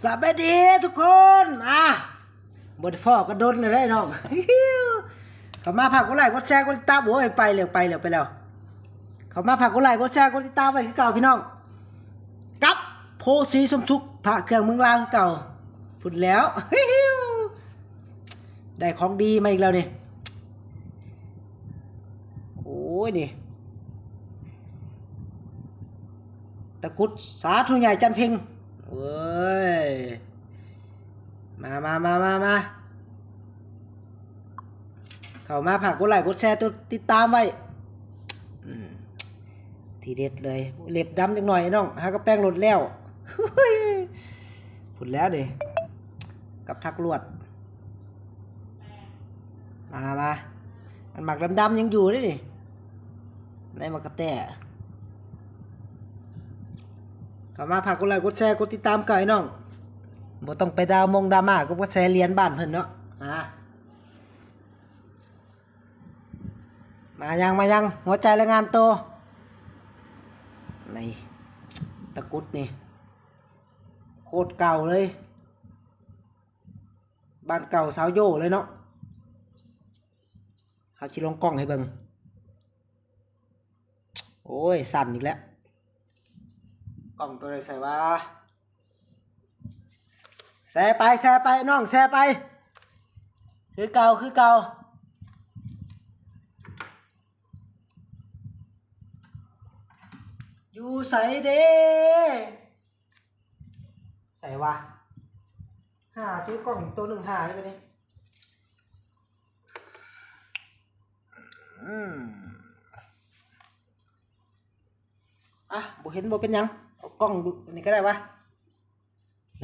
ສະບາຍດີທຸກຄົນ ມາ ບໍ່ໄດ້ພໍ້ກັນດົນແລ້ວເດ້ນ້ອງ. ເຂົ້າມາຝາກກົດໄລກົດແຊກົດຕິດຕາມ. ໂອ້ຍ ໄປແລ້ວ ໄປແລ້ວ ໄປແລ້ວ. ເຂົ້າມາຝາກກົດໄລກົດແຊກົດຕິດຕາມໄວ້ຄືເກົ່າພີ່ນ້ອງ ກັບໂພສີສົມສຸກ ພະເຄື່ອງເມືອງລາວຄືເກົ່າ. ພຸ້ນແລ້ວ ໄດ້ຂອງດີມາອີກແລ້ວນີ້. ໂອ້ຍ ນີ້ ຕະກຸດສາທຸໃຫຍ່ຈັນເພັງ ເວີຍ. ມາ ມາ ມາ ມາ ມາ ເຂົ້າມາຝາກກົດໄລກົດແຊ ກົດຕິດຕາມໄວ້. ອືມ ທີເດັດເລີຍ. ເລັບດຳຈັກໜ້ອຍນ້ອງ ຫາກະແປງລົດແລ້ວ. ພຸ້ນແລ້ວນີ້ ກັບທັກລວດ. ມາ ມາ ອັນໝາກດຳໆຍັງຢູ່ເດ້ນີ້ ໃນໝາກກະແຕ. ເຂົ້າມາຝາກກົດໄລກົດແຊກົດຕິດຕາມກັນນ້ອງ ບໍ່ຕ້ອງໄປດາວມົງດາມາກັບກະແສຫຼຽນບ້ານເພິ່ນເນາະ. ມາ ມາຍັງ ມາຍັງ ຫົວໃຈລາຍງານໂຕ. ນີ້ ຕະກຸດນີ້ ໂຄດເກົ່າເລີຍ ບ້ານເກົ່າຊາວໂຢເລີຍເນາະ. ເຮົາຊິລົງກ້ອງໃຫ້ເບິ່ງ. ໂອ້ຍ ສັ່ນອີກແລ້ວ ກ້ອງໂຕໃດໃສວະ. ແຊໄປ ແຊໄປນ້ອງ ແຊໄປ ຄືເກົ່າ ຄືເກົ່າ. ຢູ່ໃສເດ້ ໃສວະ ຫາຊື້ກ້ອງໂຕໜຶ່ງຫາຍໄປນີ້. ອືມ ອ່ະ ບໍ່ເຫັນບໍ່ເປັນຫຍັງ ເອົາກ້ອງດູນີ້ກະໄດ້ວະ.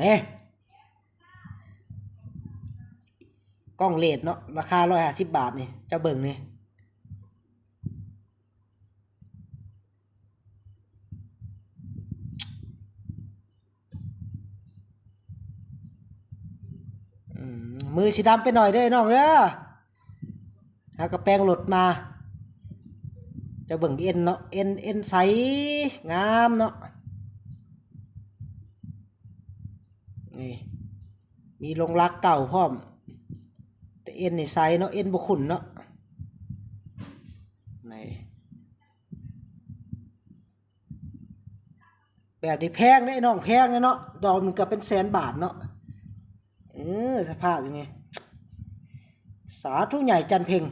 ນີ້ ກ້ອງເລດເນາະ ລາຄາຮ້ອຍຫ້າສິບບາດນີ້ ເຈົ້າເບິ່ງນີ້. ອືມ ມືຊິດຳໄປໜ້ອຍເດີນ້ອງເດີ ຫາກະແປງລົດມາ. ເຈົ້າເບິ່ງເອັນເນາະ ເອັນ ເອັນໃສ ງາມເນາະ. ນີ້ ມີລົງຫຼັກເກົ່າພ້ອມ ແຕ່ເອັນນີ້ໃສເນາະ ເອັນບໍ່ຂຸ້ນເນາະ. ນີ້ ແບບນີ້ແພງເດ້ນ້ອງ ແພງເດ້ເນາະ ດອກໜຶ່ງກະເປັນແສນບາດເນາະ. ເອີ ສະພາບຢ່າງນີ້ ສາທຸໃຫຍ່ຈັນເພັງ.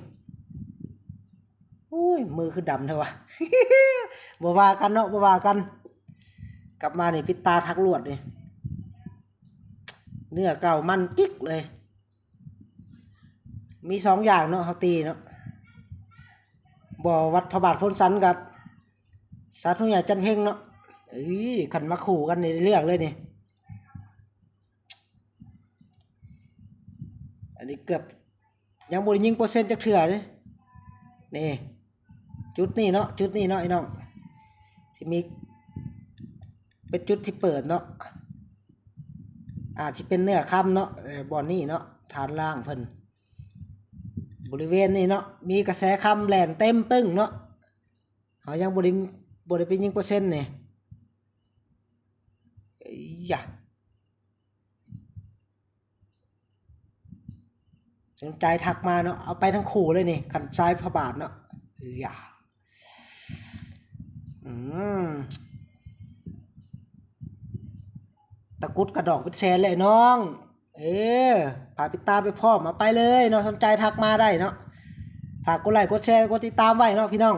ໂອ້ຍ ມືຄືດຳແທ້ວະ. ບໍ່ວ່າກັນເນາະ ບໍ່ວ່າກັນ. ກັບມານີ້ ປິດຕາທັກລວດນີ້ ເນື້ອເກົ່າມັນກິກເລີຍ. ມີສອງຢ່າງເນາະ ເຮົາຕີເນາະ ບໍ່ວັດພະບາດໂພນສັນກັບສາທຸໃຫຍ່ຈັນເພັງເນາະ. ເອີຍ ຄັນມາຄູ່ກັນນີ້ ເລືອກເລີຍນີ້. ອັນນີ້ເກືອບຍັງບໍ່ໄດ້ຍິງເປີເຊັນຈັກເທື່ອເດ້. ນີ້ ຈຸດນີ້ເນາະ ຈຸດນີ້ເນາະ ໄອ້ນ້ອງ ຊິມີ ເປັນຈຸດທີ່ເປີດເນາະ. ອາດຊິເປັນເນື້ອຄຳເນາະ ເອີ ບ່ອນນີ້ເນາະ ຖານລ່າງເພິ່ນ ບໍລິເວນນີ້ເນາະ ມີກະແສຄຳແລ່ນເຕັມປຶ້ງເນາະ. ເຮົາຍັງບໍ່ໄດ້ ບໍ່ໄດ້ໄປຍິງເປີເຊັນນີ້. ເອີຍ ສົນໃຈທັກມາເນາະ ເອົາໄປທັງຄູ່ເລີຍນີ້ ຄັນສາຍພະບາດເນາະ. ເອີຍ ອືມ ຕະກຸດກະດອກເປັນແສນເລີຍນ້ອງ. ເອີ ຝາກຕິດຕາມໄປພ້ອມ ເອົາໄປເລີຍເນາະ ສົນໃຈທັກມາໄດ້ເນາະ. ຝາກກົດໄລກົດແຊກົດຕິດຕາມໄວ້ເນາະພີ່ນ້ອງ.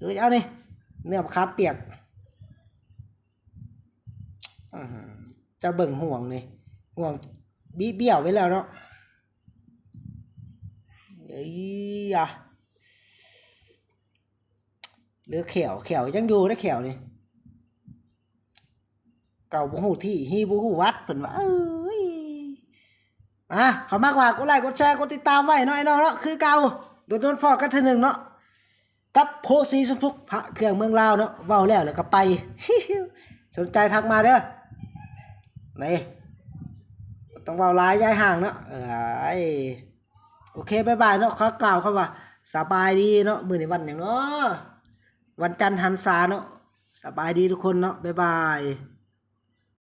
ເອີຍ ເອົານີ້ ເນື້ອມະຂາມປຽກ. ອື ເຈົ້າເບິ່ງຫ່ວງນີ້ ຫ່ວງບິດບ້ຽວໄປແລ້ວເນາະ. ເອີຍ ເຫຼືອແຂ້ວ ແຂ້ວຍັງຢູ່ເດ້ ແຂ້ວນີ້ ເກົ່າບໍ່ຮູ້ທີ່ ຮີ້ບໍ່ຮູ້ວັດ ເພິ່ນວ່າ. ເອີຍ ມາ ເຂົ້າມາຝາກກົດໄລກົດແຊກົດຕິດຕາມໄວ້ເນາະ ໄອ້ນ້ອງເນາະ ຄືເກົ່າ ດົນໆພໍ້ກັນເທື່ອໜຶ່ງເນາະ. ກັບໂພສີສົມສຸກ ພະເຄື່ອງເມືອງລາວເນາະ. ເວົ້າແລ້ວ ແລ້ວກະໄປ ສົນໃຈທັກມາເດີ. ນີ້ ຕ້ອງເວົ້າຫຼາຍ ຢາຍຫ່າງເນາະ. ເອີຍ ໂອເຄ ບາຍບາຍເນາະ. ຂໍກ່າວຄຳວ່າ ສະບາຍດີເນາະ. ມື້ນີ້ວັນຫຍັງເນາະ? ວັນຈັນຫັນສາເນາະ. ສະບາຍດີທຸກຄົນເນາະ. ບາຍບາຍ.